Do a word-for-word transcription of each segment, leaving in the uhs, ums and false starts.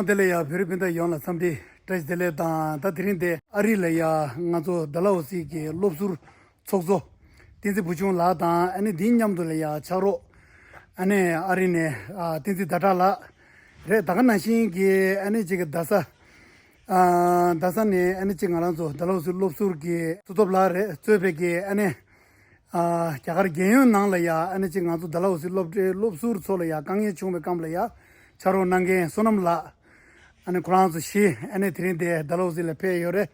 དེ་ལ་ཡང་བོད་རིགས་སྤུན་ཟླ་ཡོངས་ལ་འཚམས་འདྲི་བཀྲ་ཤིས་བདེ་ལེགས་དང་། ད་དེ་རིང་འདི་ཨ་རི་ལ་ཡང་ང་ཚོ་ཌལ་ཧོ་སི་གི་སློབ་ཟུར་ཚོགས་གཙོ་བསྟན་འཛིན་བུ་ཆུང་ལགས་དང་། ཨ་ནི་འདིའི་མཉམ་དུ་ལ་ཡང་ཕྱག་རོགས་ཨ་ནི་ཨ་རི་ནས་ཨ་བསྟན་འཛིན་ཟླ་གྲགས་ལགས་རེད། ད་ག་ནང་བཞིན་གྱི་ཨ་ནི་གཅིག་གི་རྡ་ས་ཨ་རྡ་ས་ནས་ཨ་ནི་གཅིག་ང་རང་ཚོ་ཌལ་ཧོ་སི་སློབ་ཟུར་གྱི་སྐུ་ཚབ་ལགས་རེད། གཙོས་པའི་གི་ཨ་ནི་ཨ་རྒྱ་གར་རྒྱལ་ཡོངས་ནང་ལ་ཡ་ཨ་ནི་གཅིག་ང་ཚོ་ཌལ་ཧོ་སི་སློབ་གྲྭའི་སློབ་ཟུར་ཚོ་ལ་ཡ་དཀའ་ངལ་བྱུང་བའི་སྐབས་ལ་ཡ་ཕྱག་རོགས་གནང་མཁན་བསོད་ནམས་ལགས། ཨ་ནི་ཁོ་རང་ཚོ་བཞི་ཨ་ནི་དེ་རིང་འདི་ཌལ་ཧོ་སི་ལ་ཕེབས་ཡོད་རེད།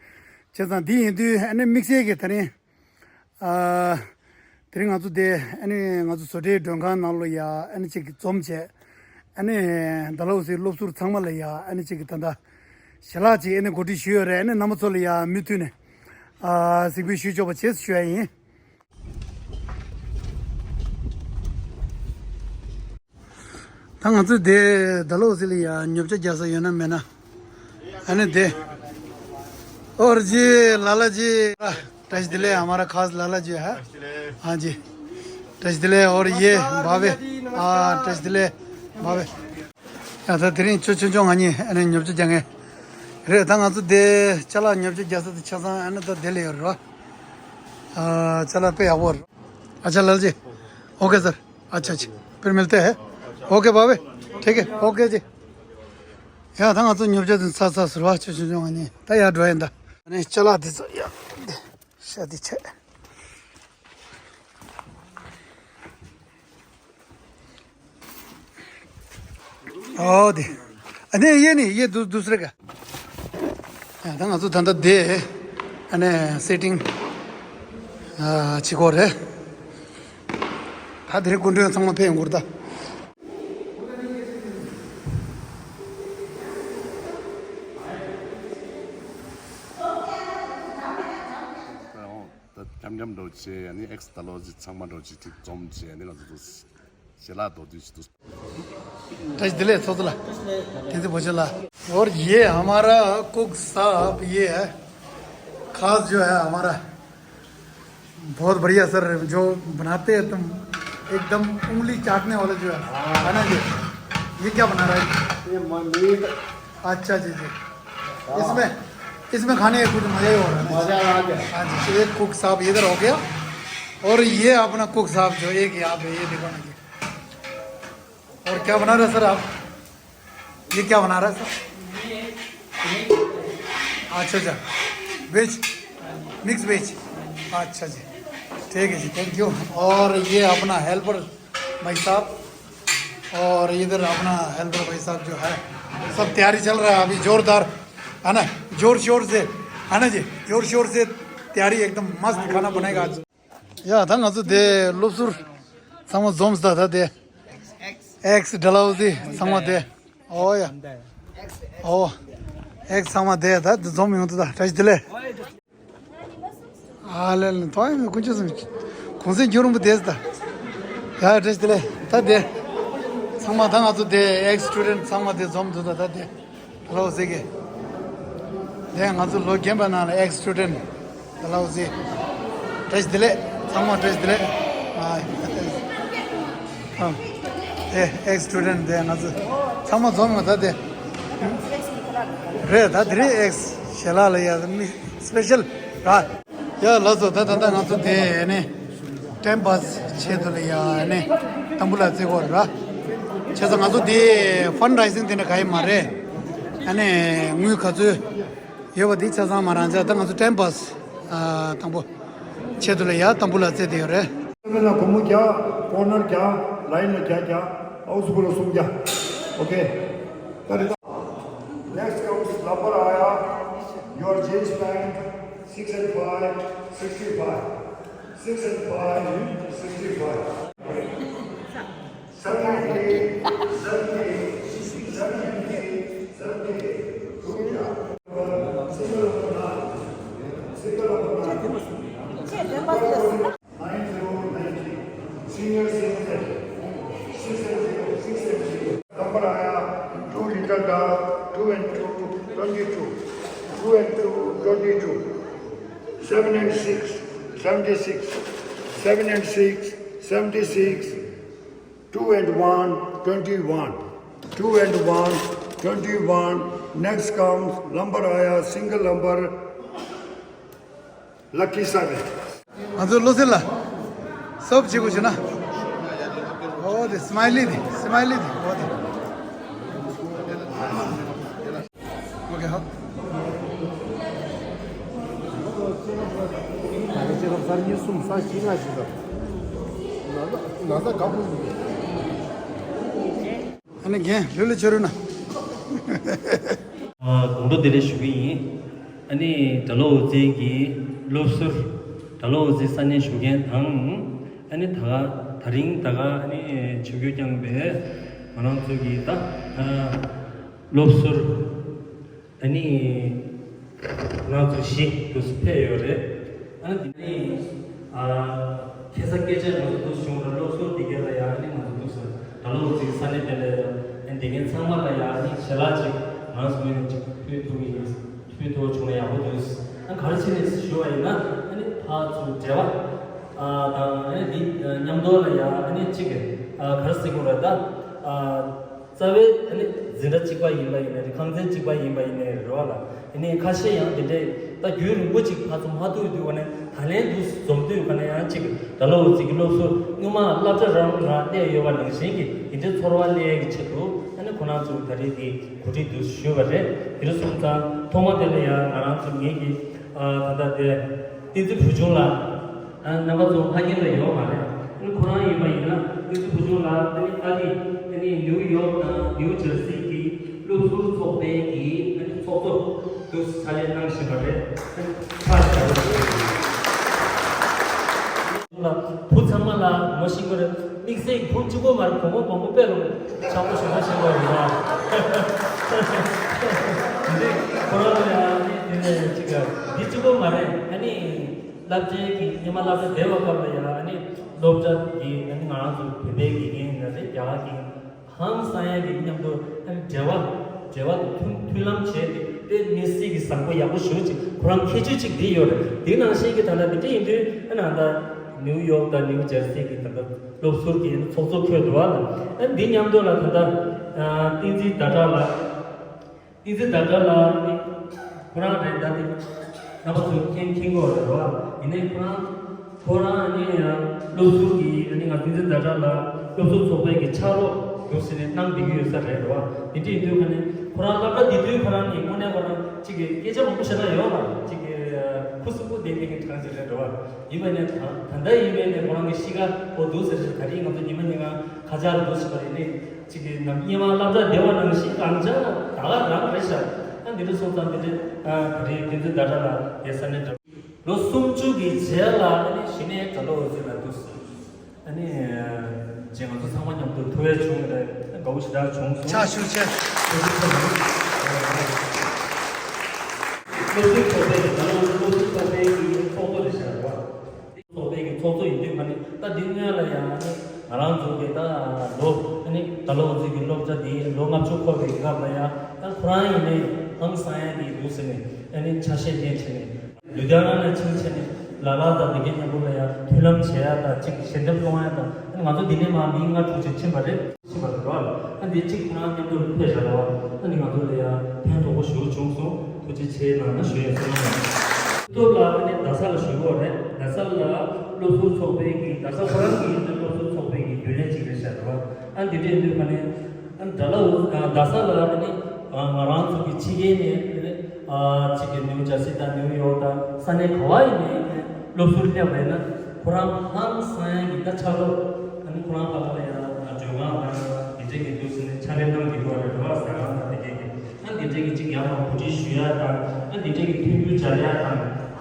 བྱས་ཙང་འདི་ཡིན་དུས་ཨ་ནི་དམིགས་བསལ་གྱི་དེ་རིང་ཨ་དེ་རིང་ང་ཚོ་འདི་ཨ་ནི་ང་ཚོ་བཟོ་གྲྭའི་མགྲོན་ཁང་ནང་ལོ་ཡ་ཨ་ནི་གཅིག་གི་འཛོམས་བྱས། ཨ་ནི་ཌལ་ཧོ་སི་སློབ་ཟུར་ཚང་མ་ལ་ཡ་ཨ་ནི་གཅིག་གི་ད་ལྟ་ཞལ་ལག་ཅིག་ཨ་ནི་གོ་སྒྲིག་ཞུས་ཡོད་རེད། ཨ་ནི་རྣམ་པ་ཚོ་ལ་ཡ་མུ་མཐུད་ནས་ཨ་གཟིགས་འབུལ་ཞུས་ཆོག་པ་བྱེད་ཞུ་ཡ་ཡིན། ད་ང་ཚོས་དེ་ཌལ་ཧོ་སི་ལ་ཡ་ཉོ་ཆ་རྒྱག་ས་ཡོད་ན་མེད་ན། ཨ་ནི་དེ། और जी लाला जी, कष्ट दिले हमारा खास लाला जी है। हाँ जी। कष्ट दिले और ये भावे। हाँ, कष्ट दिले भावे। ཡ་ད་དེ་རིང་ཆོས་ཆོས་ཆོས་ང་གཉིས་ཨ་ནི་ཉོ་ཆ་རྒྱག་མཁན་རེད། ད་ང་ཚོ་དེ་ཅ་ལག་ཉོ་ཆ་རྒྱག་ས་དེ་ཆ་ཚང་ཨ་ནི་ད་དེ་ལ་ཡོད་རེད། ཨ་ཅ་ལག་དཔེ་ཡག་པོ་རེད། अच्छा लाला जी, ओके सर। अच्छा जी, फिर मिलते हैं। ओके भावे, ठीक है, ओके जी। ཡ་ད་ང་ཚོ་ཉོ་ཆ་དེ་ཚ་ཚ་ཟེར་བ་ཆོས་ཆོས་ཆོས་ང་གཉིས་ད་ཡར་འགྲོ་ཡིན་ད། ཨ་ནི་ཅ་ལག་དེ་ཚོ་ཡ་ཤ་དེ་ཆད། ཨོ་དེ། ཨ་ནི་ཡེ་ནི་ཡེ་དུ་དུ་སྲེ་ག་ཡ་ད་ང་ཚོ་ད་ལྟ་དེ་ཨ་ནི་སེ་ཊིང་ཨ་བྱེད་དགོས་རེད། ད་དེ་རིང་སྐུ་མགྲོན་ཚང་མ་ཕེབས་ཡོང་གི་རེད་ད། ད་འཁྱམ་འཁྱམ་འགྲོ་བྱས་ཨ་ནི་ཨེག་སི་ད་ལོ་ཅིག་ཚང་མ་འགྲོ་བྱས་ཅིག་འཛོམས་བྱས་ཨ་ནི་ང་ཚོ་འདུག་ཞལ་ལག་མདོར་བསྡུས་ཤིག་འདུག་བཀྲ་ཤིས་བདེ་ལེགས་ཚོགས་གཙོ་ལགས། བསྟན་འཛིན་བུ་ཆུང་ལགས། और ये हमारा कुक साहब ये है, खास जो है हमारा, बहुत बढ़िया सर, जो बनाते हैं तुम, एकदम उंगली चाटने वाला जो है, है ना जी? ये क्या बना रहा है? ये म-, मीट। अच्छा जी जी। इसमें, इसमें खाने का कुछ मज़ा ही हो रहा है ना? मज़ा आ गया। हाँ जी, तो एक कुक साहब इधर हो गया और ये अपना कुक साहब जो एक यहाँ पे, ये देखो ना जी। और क्या बना रहे हैं सर आप? ये क्या बना रहा है सर? अच्छा अच्छा, वेज, मिक्स वेज। अच्छा जी, ठीक है जी, थैंक यू। और ये अपना हेल्पर भाई साहब, और इधर अपना हेल्पर भाई साहब जो है, सब तैयारी चल रहा है अभी जोरदार, है ना? जोर शोर से, है ना जी? जोर शोर से तैयारी, एकदम मस्त खाना बनेगा आज। ཡ་ད་ང་ཚོ་དེ་སློབ་ཟུར་ཚང་མ་འཛོམས་ད། ད་དེ་ཨེག་སི་ཌལ་ཧོ་སི་ཚང་མ་དེ། ཨོ་ཡ། ཨོ། ཨེག་སི་ཚང་མ་དེ་ད་དེ་འཛོམས་ཡོང་དུ་ད་བཀྲ་ཤིས་བདེ་ལེགས། ཨ་ལེ་ལེ་ཐོག་ཡིན་དཀོན་མཆོག་གསུམ། གུང་སེང་རྒྱུན་རིང་པོ་དེ་ད། ཡ་བཀྲ་ཤིས་བདེ་ལེགས། ད་དེ་ཚང་མ་ད་ང་ཚོ་དེ་ཨེག་སི་སི་ཊུ་ཌེན་ཊི་ཚང་མ་དེ་འཛོམས་འདུག་ད་ད་དེ། ལོ་ཟེར་གི། དེ་ང་ཚོ་ལོ་རྒན་པ་ནང་ལ་ཨེག་སི་སི་ཊུ་ཌེན་ཊི་ལོ་ཟེར། བཀྲ་ཤིས་བདེ་ལེགས། ཚང་མ་བཀྲ་ཤིས་བདེ་ལེགས། ཨ། ཨ། དེ་ཨེག་སི་སི་ཊུ་ཌེན་ཊི་དེ་ང་ཚོ་ཚང་མ་འཛོམས་ཡོང་ད་དེ། རེད་ད་དེ་རིང་ཨེག་སི་ཞལ་ལག་ལ་ཡ་མི་སི་པེ་ཤལ་ར། ཡ་ལགས་སོ། ད་ད་ད་ང་ཚོ་དེ་ནི་ཊེམ་པཱ་སི་ཆེད་དུ་ལ་ཡ་ནི་དང་པོ་ལ་རྩེ་གོ་ར། བྱས་ཙང་ང་ཚོ་དེ་ཕན་རེ་ཟིང་དེ་འདྲ་ག་ཡི་མ་རེད། ཨ་ནི་དངུལ་ག་ཚོད་ཡོད་པ་དེ་ཆ་ཚང་མ་རང་ཆ། ད་ང་ཚོ་ཊེམ་པཱ་སི་ཨ་དང་པོ་ཆེད་དུ་ལ་ཡ་དང་པོ་ལ་རྩེ་དེ་ཡོད་རེད། སྒོར་མོ་རྒྱག corner རྒྱག line ལ་རྒྱག་རྒྱག house full གསུམ་རྒྱག okay. Next comes number aya, your jeans pant, six and five, sixty-five. Six and five, sixty-five. Seventy, seventy, seventy, seventy. Single number nine. Single number nine. Nine zero nineteen. Senior citizen. Six and zero, six and zero. Number aya, two liter dal, two and two, twenty-two. Two and two, twenty-two. Seven and six, seventy-six. Seven and six, seventy-six. Two and one, twenty-one. Two and one, Twenty-one, next comes number आया, single number, lucky seven. ང་ཚོ་བློ་གསལ་ལ་སོབ་བྱེད་དགོས་བྱུང་ན། ཨོ་དེ་སི་མའི་ལི་དེ་སི་མའི་ལི་དེ་ཨོ་དེ། ཨོ་ཀེ་ཧ། ད་ག་ཅེ་རབ་གསར་རྙིང་གསུམ་གསར་བཞི་ལྔ་ཞིག་དང་། ན་ཚ་ན་ཚ་དགའ་པོ་ཡིན། ཨ་ནི་རྒན་ལྷོད་ལྷོད་བྱེད་རོགས་གནང་། དགོང་དྲོ་བདེ་ལེགས་ཞུ་གི་ཡིན། ཨ་ནི་སྒྲ་སློབ་འོད་ཟེར་གྱི་སློབ་ཟུར། སྒྲ་སློབ་འོད་ཟེར་ས་གནས་བཞུགས་མཁན་དང་། ཨ་ནི་ད་ད་རིང་ད་ག་ཨ་ནི་ཆིབས་བསྒྱུར་བསྐྱངས་པའི་ང་རང་ཚོ་གི་ད་སློབ་ཟུར། ཨ་ནི་ང་ཚོ་བཞི་འདུག་སེ་ཕེབས་ཡོད་རེད། ཨ་ནི་དེ་ནི་ཨ་ཁ་སང་སྐད་ཆ་ང་ཚོ་འདུག་སེ་བྱུང་ར་སློབ་ཟུར་འདི་ག་ལ་ཡ་ཨ་ནི་ང་ཚོ་འདུག་སེ་ད་ལོ་ཅིག་ས་གནས་དེ་ལ་ཡ་ཨ་ནི་དེ་གའི་ཚང་མ་ལ་ཡ་ཨ་ནི་ཞལ་ལག་ཅིག་ང་ཚོ་ངོས་ནས་ཅིག་ཕུལ་ཐུབ་ཀྱི་ཡིན། ཕུལ་ཐུབ་བྱུང་ན་ཡག་པོ་འདུག་ཨ་ནི་ག་རེ་བྱས་ནས་ཞུ་བ་ཡིན་ན་ཨ་ནི་ཕར་ཚུར་འབྲེལ་བ་ཨ་དང་ཨ་ནི་འདི་མཉམ་དུ་ལ་ཡ་ཨ་ནི་ཅིག་ཨ་ག་རེ་ཟེར་དགོས་རེད་ད་ཨ། རྩ་བའི་ཨ་ནི་འཛིན་གྲྭ་གཅིག་པ་ཡིན་པ་ཡིན་ནའི་རེད། ཁང་ཚན་གཅིག་པ་ཡིན་པ་ཡིན་ནའི་རེད་བ་ལ། ཡིན་ནའི་ཁ་ཤས་ཡང་དེ་འདྲའི་ད་རྒྱུན་རིང་པོ་ཅིག་ཕར་ཚུར་མ་ཐུག་དུས་ཀ་ནས་ད་ལན་དུ་འཛོམས་དུས་ཀ་ནས་ཡང་ཅིག་ད་ལོ་ཚིག་གི་སློབ་གསོ་སྔོན་མ་སློབ་གྲྭ་རང་རང་གནས་ཡོད་པ་ནང་བཞིན་གྱི་དེ་འདྲའི་ཚོར་བ་སླེབས་ཀྱི་ཆེད་དུ་ཨ་ནི་ཁོ་རང་ཚོ་ད་རེས་ཀྱི་གོ་སྒྲིག་དུ་ཞུས་པ་རེད། དེ་རུ་སོང་ཙང་ཐོག་མ་དེ་ལ་ཡང་ང་རང་ཚོ་ངེད་ཀྱི་ད་ལྟ་དེ། བསྟན་འཛིན་བུ་ཆུང་ལགས། ཨ་རྣམ་པ་ཚོ་ཕ་རྒན་ལ་ཡོད་མ་རེད། ཨ་ནི་ཁོ་རང་ཡིན་པ་ཡིན་ན་བསྟན་འཛིན་བུ་ཆུང་ལགས་ཨ་ནི་ཨ་རི་ཨ་ནི་ནིའུ་ཡོག་དང་ནིའུ་ཇར་སི་གི་སློབ་ཟུར་ཚོགས་པའི་གི་ཨ་ནི་ཚོགས་གཙོ་དུ་ཕྱག་ལས་གནང་བཞིན་པ་རེད། ཨ་ནི་ཕར་བཞག་རོགས་གནང་། བུ་ཚང་མ་ལ་ངོ་ཤེས་ཀྱི་རེད། དམིགས་བསལ་བུ་གཅིག་པོ་མ་རེད། བུ་མོ་བུ་མོ་དཔེ་རུ་ཆགས་པོ་ཞེ་དྲག་ཤེས་པ་ཡིན་ན། འདི་ཁོ་རང་ལ་ཡང་ཨ་ནི་དེ་ནས་ཅིག་འདི་གཅིག་པོ་མ་རེད། ཨ་ནི་སློབ་གྲྭའི་གི་སྔོན་མ་སློབ་གྲྭ་བསྡད་པའི་སྐབས་ལ་ཡང་ཨ་ནི་སློབ་གྲྭ་གི་ཨ་ནི་ང་རང་ཚོ་བོད་པའི་དགེ་རྒན་ཡིན་ན་རེད། རྒྱ་གར་གྱི་ཧང་སང་ཡ་གི་མཉམ་དུ་ཨ་ནི་འབྲེལ་བ་འབྲེལ་བ་མཐུན་མཐུན་ལམ་བྱས་ཏེ་དེ་མི་སྲིད་ཀྱི་བཟང་པོ་ཡག་པོ་ཞེ་པོ་ཅིག་ཁོ་རང་ཁྱད་ཆོས་ཅིག་འདི་ཡོད་རེད། དེ་ནང་བཞིན་གྱི་ད་ལྟ་འདི་འདྲ་ཡིན་དུས་ཨ་ནི་ད་ནིའུ་ཡོག་དང་ནིའུ་ཇར་སི་གི་ད་ལྟ་སློབ་ཟུར་གྱི་ཚོགས་གཙོ་འཁོད་འདུག་བ་ལ། ཨ་ནི་འདི་མཉམ་དུ་ལ་ད་ལྟ་བསྟན་འཛིན་ཟླ་གྲགས་ལགས། བསྟན་འཛིན་ཟླ་གྲགས་ལགས་ནི་ཁོ་རང་རེད། ད་དེ་རྣམ་པ་ཚོས་མཁྱེན་མཁྱེན་གྱི་ཡོད་རེད་བ། ཡིན་ནའི་ཁོ་རང་ཁོ་རང་ནི་སློབ་ཟུར་གྱི་ནི་ང་བསྟན་འཛིན་ཟླ་གྲགས་ལགས་སློབ་ཟུར་ཚོགས་པའི་གི་ཕྱག་རོགས་དུ་ཟེར་ནས་གནང་བསྡད་ཀྱི་ཡོད་ས་རེད་བ། དེ་འདྲ་ཡིན་དུས་ཁ་ནས་ཁོ་རང་སློབ་གྲྭ་འདི་དུས་ཁོ་རང་ནི་དངོས་གནས་ཁོ་རང་གཅིག་གི་སྐད་ཆ་མང་པོ་བཤད་ན་ཡོད་མ་རེད། གཅིག་གི་ཁུ་སིམ་པོ་བསྡད་བསྡད་ཀྱི་གྲས་ཅིག་རེད་བ། ཡིན་པ་ནས་ད་ད་ལྟ་ཡིན་པའི་ནས་ཁོ་རང་གི་གཤིས་ཀ་འོ་འདུག་ཟེར་ཞིག་ད་རིང་ང་ཚོ་ཉི་མ་ཉིན་གང་ཁ་ཆག་འདུག་ཟེར་བ་ཡིན་ནའི། གཅིག་གིས་ནམ་སྔོན་མ་སློབ་གྲྭ་བསྡད་པ་ནང་བཞིན་གང་ཅག་ད་ག་རང་རེད་ཤག་ཨ་འདི་འདྲ་སོང་ཙང་འདི་འདྲ་ཨ་ད་རེས་བསྟན་འཛིན་ཟླ་གྲགས་ལགས་ཡ་ས་ནས་འགྲོ། ལོ་སུམ་ཅུ་གི་རྗེས་ལ་ཨ་ནི་གཞི་ནས་སྒྲ་སློབ་འོད་ཟེར་ལ་འདུག་སེ་ཨ་ནི་རྗེས་ང་ཚོ་ཚང་མ་མཉམ་དུ་ཐུག་ཡ་བྱུང་རེད། དགའ་པོ་ཞེ་དྲག་བྱུང་སོང་། ཕྱག་ཤུགས་ཆེ། སློབ་ཟུར་ཚོགས་པའི་ད་ལོ་སློབ་ཟུར་ཚོགས་པའི་གི་ཚོགས་གཙོ་རེད་ཤག་རེད་བ། ཚོགས་པའི་གི་ཚོགས་གཙོ་ཡིན་དུས་ང་ནི་ད་འདི་སྔོན་ལ་ཡང་ནི་ང་རང་ཚོ་གི་ད་ལོ་ནི་ད་ལོ་འོད་ཟེར་གི་སློབ་གྲྭ་འདི་ལོ་ལྔ་བཅུ་འཁོར་བའི་སྐབས་ལ་ཡང་ད་ཁོ་རང་ཡིན་ནི་ཧང་སང་ཡ་གི་འདུག་ཟེར་ནས་ཨ་ནི་ཆ་ཤས་ལྡན་བྱས་ནས་ལུ་དྷི་ཡ་ན་ནས་ཕྱིན་བྱས་ནས་ལ་ལ་དང་འདི་གའི་མཉམ་པོ་ལ་ཡང་མཐུན་ལམ་བྱེད་ཡ་དང་གཅིག་ཞལ་འདེབས་སློང་ཡ་དང་ཨ་ནི་ང་ཚོ་འདི་ནས་མར་མི་ལྔ་དྲུག་ཅིག་ཕྱིན་པ་རེད། ཕྱིན་པ་རེད་བ། ཨ་འདི་གཅིག་ཁོ་རང་མཉམ་དུ་ཕེབས་བཞག་ལ་བ། ཨ་ནི་ང་ཚོ་ལ་ཡང་ཕན་ཐོགས་པོ་ཞེ་པོ་བྱུང་སོང་། ཐུགས་རྗེ་ཆེ་གནང་ན་ཞུ་ཡ་བསམ་མེད། སྟོབས་ལ་ཨ་ནི་རྡ་ས་ལ་ཞུ་གི་ཡོད་རེད། རྡ་ས་ལ་སློབ་ཟུར་ཚོགས་པའི་གི་རྡ་ས་ཁོ་རང་གི་སློབ་ཟུར་ཚོགས་པའི་གི་རྒྱུན་ལས་ཅིག་རེད་ཤག་རེད་བ། ཨ་འདི་འདྲས་འདུག་ཁ་ནས་ཨ་ནི་རྡ་ལ་འོ་རྡ་ས་ལ་ཨ་ནི་ང་རང་ཚོ་གི་ཕྱི་རྒྱལ་ནས་ཨ་ནི་ཨ་ཅིག་གི་ནིའུ་ཇར་སི་དང་ནིའུ་ཡོག་དང་ས་གནས་ག་བ་ཡིན་ནའི་སློབ་ཟུར་སླེབས་པ་ཡིན་ན་ཁོ་རང་ཧང་སང་ཡ་གི་ད་ཆ་ལོ་ཨ་ནི་ཁོ་རང་ཕ་ག་ལ་ཡ་མགྲོན་ཁང་དང་དེ་འདྲས་གི་འདུག་ཟེར་ནས་ཕྱག་ལས་གནང་གི་འདུག་བ་རེད་བ། ཟ་ཁང་དང་དེ་འདྲས་གི་ཨ་ནི་དེ་འདྲས་གི་ཅིག་ཡར་མར་གོ་སྒྲིག་ཞུ་ཡ་དང་ཨ་ནི་དེ་འདྲས་གི་མཐུན་འགྱུར་སྦྱར་ཡ་དང་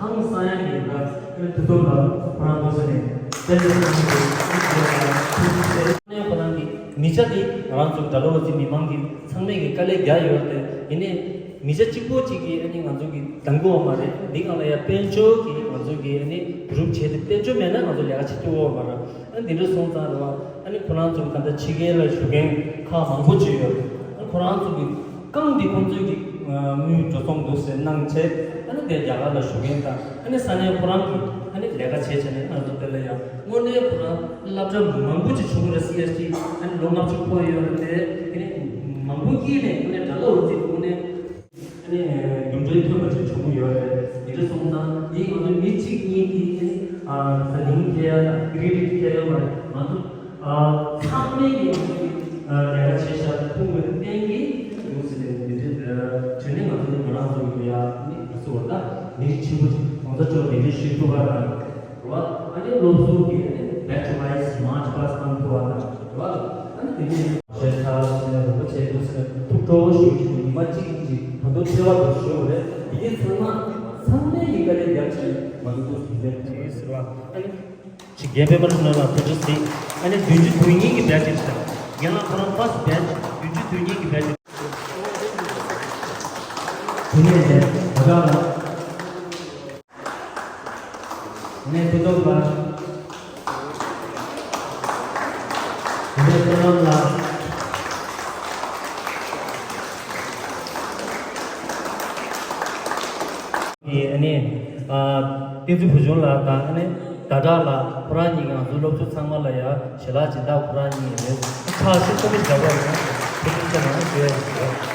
ཧང་སང་ཡ་གི་ད་ཨ་ནི་དུས་ཐོག་ལ་ཁོ་རང་འདུག་ཟེར་ནས་དཔལ་འབྱོར་གནང་གི་འདུག་ཨ་ནི་ཁོ་རང་གི་མི་ཆ་དེ་ང་རང་ཚོ་རྡ་ལོ་འོད་ཟེར་མི་མང་གི་ཚང་མས་གི་དཀའ་ལས་རྒྱག་ཡོད་རེད། ཡིན་ནའི་མི་ཆ་གཅིག་པོ་གཅིག་གིས་ཨ་ནི་ང་ཚོ་གི་འདང་གི་ཡོད་མ་རེད། འདི་སྒང་ལ་ཡ་དཔལ་འབྱོར་གྱི་ང་ཚོ་གི་ཨ་ནི་གུ་རུབ་བྱས་ཏེ་དཔལ་འབྱོར་མེད་ན་ང་ཚོ་ལས་ཀ་བྱེད་ཐུབ་ཡོད་མ་རེད། ཨ་འདི་འདྲ་སོང་ཙང་རེད་བ། ཨ་ནི་ཁོ་རང་ཚོ་གི་ད་ལྟ་ཕྱི་རྒྱལ་ལ་བཞུགས་མཁན་ཁག་མང་པོ་ཅིག་ཡོད་རེད། ཨ་ཁོ་རང་ཚོ་གི་རྐང་འདི་ཁོང་ཚོས་ཀྱི་དངུལ་འགྲོ་སོང་འདུག་ཟེར་གནང་བྱས་ཨ་ནི་དེ་རྒྱ་གར་ལ་བཞུགས་མཁན་དང་ཨ་ནི་ས་གནས་ཁོ་རང་གི་ཨ་ནི་ལས་ཀ་བྱས་བྱས་ནས་ང་ཚོ་དེ་ལ་ཡང་དངོས་གནས་ཁོ་རང་སློབ་གྲྭ་མང་པོ་ཅིག་བྱུང་རེད། སི་ཨེས་ཊི་ཨ་ནི་ལོ་ལྔ་བཅུ་འཁོར་ཡོད་རེད་དེ་ཨ་ནི། མང་པོ་སྐྱེས་ནས་ཁོ་ནས་དགྲ་ལོ་འོ་ཙི་ཁོ་ནས་ཨ་ནི་རྒྱུ་འབྲས་ཐོན་པ་ཅིག་བྱུང་གི་ཡོད་རེད། དེ་འདྲ་སོང་ཙང་འདི་ང་ཚོ་མི་གཅིག་གཉིས་ཀྱིས་ཨ་ནི་ཨ་བཟའ་སྙིང་འདོད་ཡ་དང་ཀི་རེ་ཌིཊ་འདོད་ཡ་མ་རེད། ང་ཚོ་ཨ་ཚང་མས་ཀྱི་ང་ཚོ་གི་ཨ་ལས་ཀ་བྱས་ཤག་ཕུང་བའི་རྟེན་གྱི་ཡོང་ཟེར་ནས་འདི་འདྲ་དྲན་ནས་ང་ཚོ་ནི་ང་རང་ཚོ་ཡོད་ཡ་ནི་ང་ཚོ་བ་ད་མི་ཆེན་པོ་ཅིག་གང་ས་ཅོག་འདི་འདྲ་ཞིག་ཐུབ་པ་དང་། རེད་བ། ཨ་ནི་སློབ་ཟུར་གྱི་ཨ་ནི་back to life march past གཏོང་ཐུབ་པ་དང་རེད་བ། ཨ་ནི་དེ་ནས་ཞེས་ཁ་ཞེས་ནས་རོགས་པ་བྱས་འདུག་ཟེར་ཐུགས་སྤྲོ་བོ་ཞུ་བཞིན་ཉི་མ་གཅིག་གཅིག་ད་དུང་འཚེ་བ་དང་ཞུ་བ་རེད། དེ་གའི་ཚང་མ་ཚང་མས་ཡིན་ཀ་ལས་རྒྱབ་ཆེན་མ་འདུག་འདུག་ཟེར་ཟེར་བ། ཨ་ནི་ཅིག་རྒན་པད་མ་རིག་ནོར་ལ་ཐུགས་རྗེ་གཟིགས། ཨ་ནི་བདུན་ཅུ་དོན་གཉིས་ཀྱི་batch་ཞིག་དང་རྒན་ལགས་ཁོ་རང་first batch་བདུན་ཅུ་དོན་གཉིས་ཀྱི་batch་དེ་ནས་ད་ག་ལ། ནས་ཕུན་ཚོགས་ལགས། ནས་བསོད་ནམས་ལགས། ཨ་ནི་ཨ་བསྟན་འཛིན་བུ་ཆུང་ལགས་དང་ཨ་ནི་ཟླ་གྲགས་ལགས་ཁོ་རང་གཉིས་ང་ཚོ་སློབ་ཕྲུག་ཚང་མ་ལ་ཡ་ཞལ་ལག་སྦྱིན་བདག་ཁོ་རང་གཉིས་རེད། ཕྱག་ཤུགས་ཆེན་པོ་བརྒྱབ་པ་ཡིན་ན་ཐུགས་རྗེ་ཆེ་གནང་ཞུ་ཡ་ཡིན།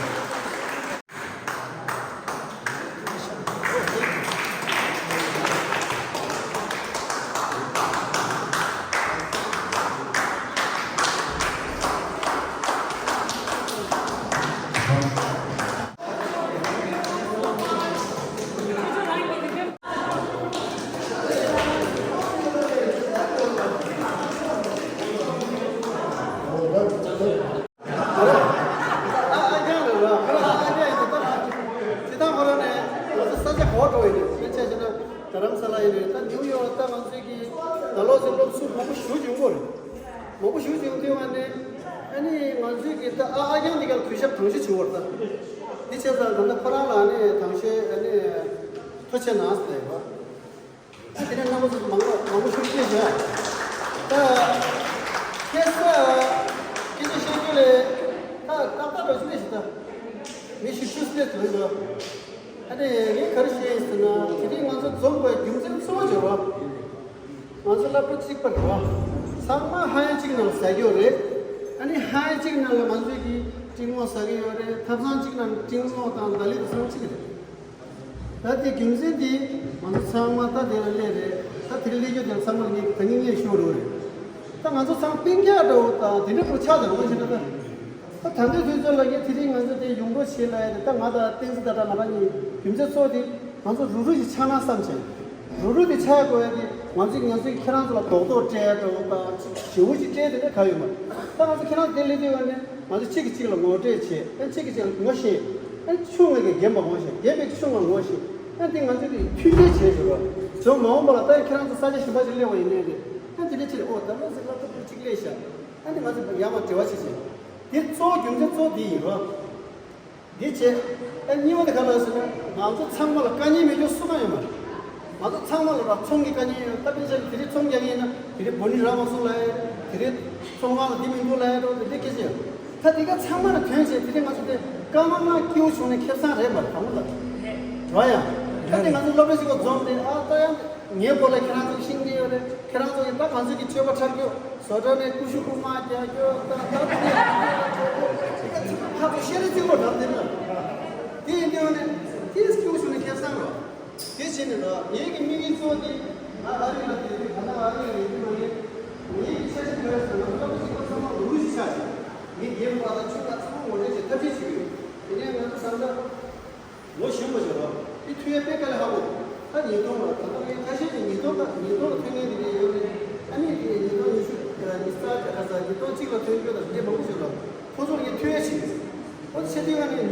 ཨ་ཨ་རྒྱང་རེད་བ། ཨ་ཨ་རྒྱང་ཡིན་ད། ད་ཁོ་རང་ནས་ང་ཚོ་ས་ཆ་ག་པར་འགྲོ་ཡིན་རེད། དཔེར་ཆ་བཞག་ན་རྡ་རམ་ས་ལ་ཡིན་རེད། ད་ནིའུ་ཡོག་ད་ང་ཚོའི་གི་ད་ལོ་ཚོད་སློབ་ཟུར་མང་པོ་ཞུ་བྱུང་གོ་རེད། མང་པོ་ཞུ་བྱུང་དུས་ང་ནས་ཨ་ནི་ང་ཚོའི་གི་ད་ཨ་ཨ་རྒྱང་འདི་ག་ལ་གུས་ཞབས་དང་ཤོས་བྱེད་བར་ད། འདི་བྱས་ཙང་ད་ལྟ་ཁོ་རང་ལ་ཨ་ནི་དང་ཤོས་ཨ་ནི་ཐུགས་རྗེ་གནང་ཟེར་བ། ཨ་དེ་ནས་རྣམ་པ་ཚོ་མང་པོ་མང་པོ་ཞིག་སྐད་བྱས། ད་ཁྱེད་ས་སྐད་ཆ་བཤད་རྒྱུ་ལས་ད་ཏག་ཏག་འགྲོ་ཞིག་ལས་ཞིག་ད་མི་ཞིག་ཚུལ་སླེབས་ཐུབ་ཡོད། ཨ་ནི་ངས་ག་རེ་བཤད་ཡིན་ཟེར་ན་དེ་རིང་ང་ཚོ་འཛོམས་པའི་རྒྱུ་མཚན་གཙོ་བོ་བྱས་པ། ང་ཚོ་སློབ་གྲྭ་གཅིག་པ་རེད་བ། ཚང་མ་ཧ་ཡང་གཅིག་ནང་ཟ་རྒྱུ་རེད། ཨ་ནི་ཧ་ཡང་གཅིག་ནང་ལ་ང་ཚོས་ཀྱི་སྤྲིན་མོ་ཟ་གི་ཡོད་རེད། ཐབ་ཚང་གཅིག་ནང་སྤྲིན་མོ་དང་ལ་ལི་ཚང་གཅིག་རེད། ད་དེ་རྒྱུ་མཚན་དེ་ང་ཚོ་ཚང་མ་ད་དེ་ལ་སླེབས་རེད། ད་དེ་རིང་སླེབས་རྒྱུ་དེ་ཚང་མ་ངས་ད་ངས་ངས་ཤོད་རོགས་རེད། ད་ང་ཚོ་ཚང་སྤུན་ཀྱག་འདྲ་བོ་དང་དེ་འདྲ་པོ་ཆགས་དང་འོ་ཞེ་ན་ད། ད་ད་ལྟའི་དུས་ཚོད་ལ་ངས་དེ་རིང་ང་ཚོ་དེ་ཡོང་འགྲོ་བྱེད་ལ་ཡ་དེ་ད་ང་དང་བསྟན་འཛིན་ད་ལྟ་ང་རང་གཉིས་རྒྱུ་མཚན་གཙོ་བོ་དེ་ང་ཚོ་རུ་རུ་ཞིག་ཆགས་ན་བསམ་བྱས། རུ་རུ་དེ་ཆགས་དགོས་ཡ་དེ་ང་ཚོས་ང་ཚོས་ཁྱེད་རང་ཚོ་ལ་རྡོག་རྡོག་སྤྲད་འགྲོ་དང་ཞེ་པོ་ཅིག་སྤྲད་དེ་ནས་ག་ཡོད་མ་རེད། ད་ང་ཚོ་ཁྱེད་རང་དེ་སླེབས་དུས་ཡོང་ནས་ང་ཚོ་གཅིག་གིས་གཅིག་ལ་ངོ་སྤྲོད་བྱས། ཨ་གཅིག་གིས་གཅིག་ལ་ངོ་ཤེས། ཨ་ཆུང་བ་གིས་རྒན་པ་ངོ་ཤེས། རྒན་པས་ཆུང་བ་ངོ་ཤེས། ཨ་དེ་ང་ཚོས་དེ་མཐུན་སྒྲིལ་བྱས་ཞུ་རོགས། བྱོན་མ་འོངས་པ་ལ་ད་ཁྱེད་རང་ཚོ་ས་ཆ་གཞན་པ་ཞིག་སླེབས་པ་ཡིན་ནའི་རེད། ཨ་དེ་འདྲ་ཅིག་ཨོ་ད་ལོ་ཟིག་ལ་ད་ཅིག་སླེབས་ཤག་ཨ་དེ་ང་ཚོ་ཡར་མར་འབྲེལ་བ་བྱེད་བྱེད། དེ་གཙོ་བོ་རྒྱུ་མཚན་གཙོ་བོ་དེ་ཡིན་རོགས། འདི་བྱས། ཨ་གཉིས་པ་དེ་ག་ལ་ཟེར་ན་ང་ཚོ་ཚང་མ་ལ་དཀའ་ངལ་མེད་རྒྱུ་སུ་གང་ཡོད་མ་རེད། ང་ཚོ་ཚང་མ་ལ་ར་ཚོང་གི་དཀའ་ངལ་ཡོད། ད་དཔེར་ན་དེ་རིང་ཚོང་རྒྱག་གི་ཡིན་ན་དེ་རིང་སྦོ་ནི་རག་མ་སོང་ལབ་ཡ། དེ་རིང་ཚོང་ཁང་ལ་འདི་མི་འདུག་ལབ་ཡ་འགྲོ་དེ་འདྲའི་སྐད་ཆ་ཡོད། ད་དེ་ག་ཚང་མ་ལ་དོན་བྱས་དེ་རིང་ང་ཚོ་དེ་དཀའ་ངལ་མ་སྐྱེ་བོ་བྱུང་ནས་ཁེ་བཟང་རེད་མ་རེད་དང་པོ་ལ། རོ་ཡ། ད་དེ་ང་ཚོ་སློབ་གྲྭ་ཞིག་ག་འཛོམས་ཏེ་ཨ་ད་ཡང་ངའི་སྐོར་ལ་ཁྱེད་རང་ཚོ་ཤེས་ཀྱི་ཡོད་རེད། ཁྱེད་རང་ཚོ་གི་ད་ང་ཚོ་གི་ཆོས་པ་འཁྲབ་རྒྱུ། བཟོ་གྲྭ་ནས་ཀུ་ཤུ་རྐུན་མ་རྒྱག་རྒྱུ་དང་ད་དེ་ནས་ཁ་ཐུག་ཤེས་རིག་རྩིས་པོ་འདྲ་དེ་ལ། དེ་ཡིན་དུས་ནས་དེ་སྐྱུག་བྱུང་ནས་ཁེ་བཟང་རོ། དེ་བྱས་ནས་ལ་ངེད་ཀྱི་དམིགས་ཡུལ་གཙོ་བོ་དེ་ང་ཨ་རི་ལ་དེ་ད་ལྟ་ཨ་རི་ལ་ཡོད་དུས་ནས་ངེད་ཀྱི་འཆར་གཞི་ག་རེ་ཟེར་ན་སློབ་གྲྭ་གཅིག་པ་ཚང་མ་ལུག་ལུག་ཞིག་ཆགས་ཤིང་ངེད་རྒན་པ་དང་ཆུང་བ་ཚང་མ་ངོ་སྤྲོད་བྱེད་ཐབས་ཤེས་བྱེད་ཀྱི་ཡོད། དེ་ནས་ང་ཚོ་ད་ལྟ། ལོ་གཞོན་པ་ཞིག་རོ། དེ་ཐོན་ཡ་དཔེ་དཀའ་ལས་ཁག་པོ། ད་ཉིས་སྟོང་ལ་ད་ལྟ་ངས་ཁ་ཤས་ཀྱིས་ཉིས་སྟོང་ད་ཉིས་སྟོང་ལ་ཐོན་མཁན་དེ་འདྲ་ཡོད་རེད། ཨ་ནི་དེ་ཉིས་སྟོང་ཉི་ཤུ་ཉི་ཤུ་རྩ་ག་ས་ཉིས་སྟོང་གཅིག་ལ་ཐོན་རྒྱུ་དང་དེ་འདྲ་མང་པོ་ཞིག་རོ། ཁོ་ཚོར་ངས་ཐོན་ཡ་བྱེད་ཀྱི་ཡོད། ཨོ་ཆེ་དུས་ང་ནི་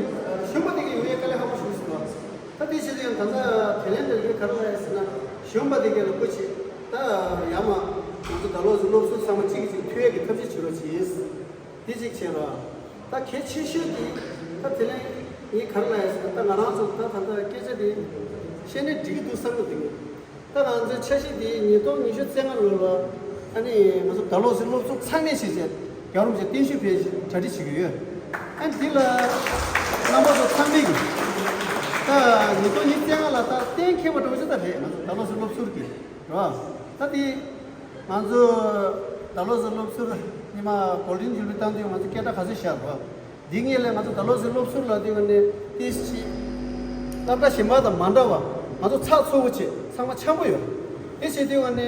གཞོན་པ་དེ་གས་ཡོང་ཡ་དཀའ་ལས་ཁག་པོ་ཞིག་སོང་རོ། ད་དེ་བྱེད་དུས་ཡང་ད་ལྟ་དེ་ལན་དེ་ལས་ག་རེ་ལབ་ཡ་ཟེར་ན་གཞོན་པ་དེ་གས་ལ་སྒོ་ཕྱེ། ད་ཡར་མར་ང་ཚོ་ད་ལོ་ཚོ་སློབ་ཟུར་ཚང་མ་གཅིག་གིས་གཅིག་ཐུག་ཡ་གི་ཐབས་ཤེས་བྱེད་རོགས་བྱེད། དེ་གཅིག་བྱས་རོགས། ད་གལ་ཆེ་ཤོས་དེ་ད་དེ་ལས་ངས་ག་རེ་ལབ་ཡ་ཟེར་ན་ད་ང་རང་ཚོ་ད་ད་ལྟ་སྐད་ཆ་དེ་བཤད་ནས་འགྲིག་གི་འདུག་བསམ་གི་འདུག་ད་ང་ཚོའི་འཆར་གཞི་དེ་ཉིས་སྟོང་ཉི་ཤུ་རྩ་ལྔ་ལོ་ལ་ཨ་ནི་ང་ཚོ་ད་ལོ་ཚོའི་སློབ་ཟུར་ཚང་མས་བྱས་བྱས་རྒྱལ་བ་རིན་པོ་ཆེ་བརྟན་བཞུགས་ཕེབས་གྲ་སྒྲིག་བྱེད་ཀྱི་ཡོད། ཨ་ནི་འདི་ལ་རྣམ་པ་ཚོ་ཚང་མས་ཀྱི་ད་ཉིས་སྟོང་ཉི་ཤུ་རྩ་ལྔ་ལ་ད་གཏན་འཁེལ་བ་འགྲོ་ཆོག་ད་རེད། ང་ཚོ་ད་ལོ་ཚོའི་སློབ་ཟུར་གྱི་རོ། ད་དེ་ང་ཚོ་ད་ལོ་ཚོ་སློབ་ཟུར་ཉི་མ་གོལ་ཌེན་ཇུ་བི་ལི་བཏང་དུས་ང་ཚོ་སྐད་གྲགས་ག་ཚོད་བཞག་རོ། འདི་ངེས་ལས་ང་ཚོ་ད་ལོ་ཟེར་སློབ་ཟུར་ལ་དེ་ག་ནས་ཏིས་ཆི་སློབ་གྲྭ་གཞན་པ་དང་མ་འདྲ་བ་ང་ཚོ་ཚགས་ཚུད་པོ་བྱེད་ཚང་མ་འཆམ་པོ་ཡོད། དེ་བྱེད་དུས་ག་ནས་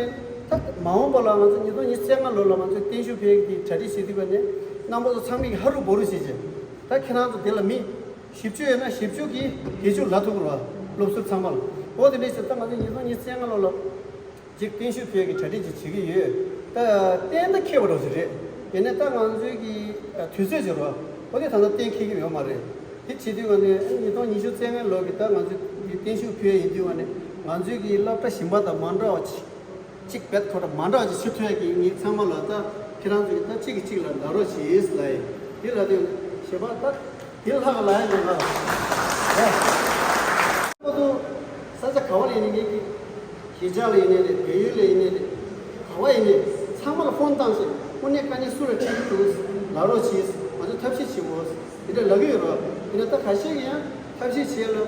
ད་མ་འོངས་པ་ལ་ང་ཚོ་ཉིས་སྟོང་ཉི་ཤུ་རྩ་ལྔ་ལོ་ལ་ང་ཚོ་བརྟན་བཞུགས་ཕེབས་ཀྱི་གྲ་སྒྲིག་བྱེད་དུས་ག་ནས་རྣམ་པ་ཚོ་ཚང་མས་ཀྱི་ཧ་རུ་བོ་རུ་བྱེད་ཅེས། ད་ཁྱེད་རང་ཚོ་དེ་ལ་མི་བཞི་བཅུ་ཡོད་ན་བཞི་བཅུ་གིས་བརྒྱད་ཅུ་ལ་ཐུག་རོགས། སློབ་ཟུར་ཚང་མ་ལ་འོ་དེ་འདྲས་བྱས་ད་ང་ཚོ་ཉིས་སྟོང་ཉི་ཤུ་རྩ་ལྔ་ལོ་ལ། ཅིག་བརྟན་བཞུགས་ཕེབས་ཀྱི་གྲ་སྒྲིག་ཅིག་བྱེད་ཀྱི་ཡོད། ད་གཏན་ད་ཁེལ་བ་རོགས་ཅིག་རེད། ཡིན་ནའི་ད་ང་ཚོའི་གི་དུས་ཚོད་ཅིག་རོགས། ཨོ་དེ་ད་ལྟ་གཏན་འཁེལ་གྱི་ཡོད་མ་རེད། དེ་བྱེད་དུས་ང་ནི་ཉིས་སྟོང་ཉི་ཤུ་རྩ་ལྔའི་ལོ་གི་ད་ང་ཚོའི་གི་བརྟན་བཞུགས་ཕེབས་ཡིན་དུས་ང་ནི་ང་ཚོའི་གི་སློབ་གྲྭ་གཞན་པ་དང་མ་འདྲ་བ་ཅིག་ཅིག་བེད་ཁོ་ད་མ་འདྲ་བ་ཅིག་བྱེད་ཐུབ་ཡ་གི་ངས་ཚང་མ་ལ་ད་ཁྱེད་རང་ཚོ་གི་ད་གཅིག་གིས་གཅིག་ལ་ལབ་རོགས་བྱེད་ལབ་ཡིན། དེ་ལ་དེ་ཞེ་པ་ད། དེ་ལྷག་ལ་ཡ་ཉེ་ག་ཨོ་དོ། ས་ཆ་ག་བ་ལ་ཡིན་ནའི་ངེད་ཀྱི་གཞིས་ཆགས་ལ་ཡིན་ནའི་རེད། བལ་ཡུལ་ལ་ཡིན་ནའི་རེད། ག་བ་ཡིན་ནའི་ཚང་མ་ལ་ཕོན་བཏང་ཞིག་དངོས་གནས་དཀའ་ངལ་སུ་ལ་འཕྲད་ཀྱི་འདུག་ལབ་རོགས་གྱིས། ང་ཚོ་ཐབས་ཤེས་བྱེད་དགོས་དེ་འདྲ་ལབ་ཀྱི་ཡོད་རོགས། ཡིན་ན་ད་ཁ་ཤས་ཀྱིས་ཡང་ཐབས་ཤེས་བྱེད་ལ་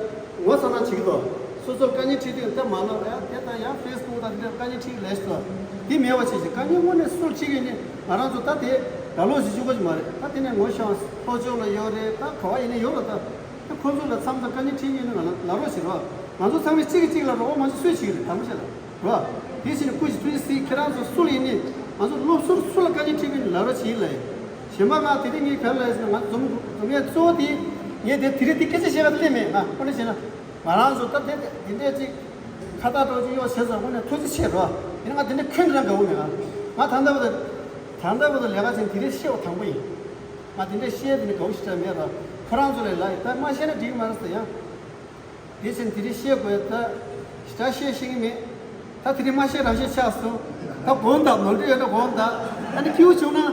ངོ་ཚ་ན་བྱེད་ཀྱི་འདུག་སོ་སོར་དཀའ་ངལ་འཕྲད་དུས་ད་མ་ལབ་ཡ་དེ་ད་ཡང་ཕེ་སི་བུག་དང་དེ་འདྲ་དཀའ་ངལ་འཕྲད་ཀྱི་ལས་ཤིག་འདུག་དེ་མེད་པ་བྱེད་ཅིག་དཀའ་ངལ་དངོས་གནས་སུ་ལ་འཕྲད་ཀྱི་ཡིན་ནའི་ང་རང་ཚོ་ད་དེ་ལ་ལོག་ཞིག་བཅུག་གི་མ་རེད། ད་དེ་ནས་ངོ་ཤེས་ལྷོ་ཕྱོགས་ལ་ཡོད་རེད། ད་ག་བ་ཡིན་ནའི་ཡོད་རེད་ད། ཁོ་ཚོ་ལ་མཚམས་མཚམས་དཀའ་ངལ་འཕྲད་ཀྱི་ཡོད་ན་ང་ལ་ལབ་རོགས་ཞེས་རོགས། ང་ཚོ་ཚང་མས་གཅིག་གིས་གཅིག་ལ་རོགས་མ་བྱེད་སུས་བྱེད་ཀྱི་རེད། དང་པོ་བྱས་ལ་རོགས། དེ་བཞིན་སྐུ་མཁྱེན་ཐུགས་རྗེ་གཟིགས། ཁྱེད་རང་ཚོ་སུ་ལ་ཡིན་ནའི་ང་ཚོ་སློབ་ཟུར་སུ་ལ་དཀའ་ངལ་འཕྲད་ཀྱི་ཡོད་ན་ལབ་རོགས་ཞེས་ལབ་ཡིན། གཞན་པ་ང་དེ་རིང་ངས་ག་རེ་ལབ་ཡིན་ཟེར་ན་ང་ཚོ་འཛོམས་འཛོམས་ཡས་གཙོ་བོ་དེ་ངས་དེ་དེ་རིང་དེ་སྐད་ཆ་བཤད་ག་དེ་སླེབས་མེད། ང་དངོས་གནས་བྱས་ན་ང་རང་ཚོ་ད་དེ་དེ་འདྲས་ཅིག་ཁ་བཏགས་འདྲ་ཅིག་གཡོག་བྱས་ཙང་དངོས་གནས་ཐུགས་རྗེ་ཆེ་རོགས། ཡིན་ན་ང་དེ་འདྲས་ཁྱོན་ནས་དགའ་བོ་མེད། ང་ང་ད་ལྟ་བར་དུ་ད་ལྟ་བར་དུ་ལས་ཀ་བྱས་དེ་རིང་བཤད་པ་དང་པོ་ཡིན། ང་དེ་འདྲས་བཤད་དེ་ནི་དགའ་བོ་ཞེ་དྲག་མེད་ར། ཁོ་རང་ཚོ་ལས་ལ་ཡི་ད་མ་བཤད་ན་འགྲིག་གི་མ་རེད་ཟེར་ཡང་། དེ་བཞིན་དེ་རིང་བཤད་དགོས་ད། ཞེ་དྲག་བཤད་ཤེས་ཀྱི་མེད། ད་དེ་རིང་མ་བཤད་རང་བཤད་ཆགས་སོང་། ད་དགོངས་དག་ནོར་འཁྲུལ་ཡོད་ན་དགོངས་དག་ཨ་ནི་སྐྱིད་པོ་བྱུང་ན།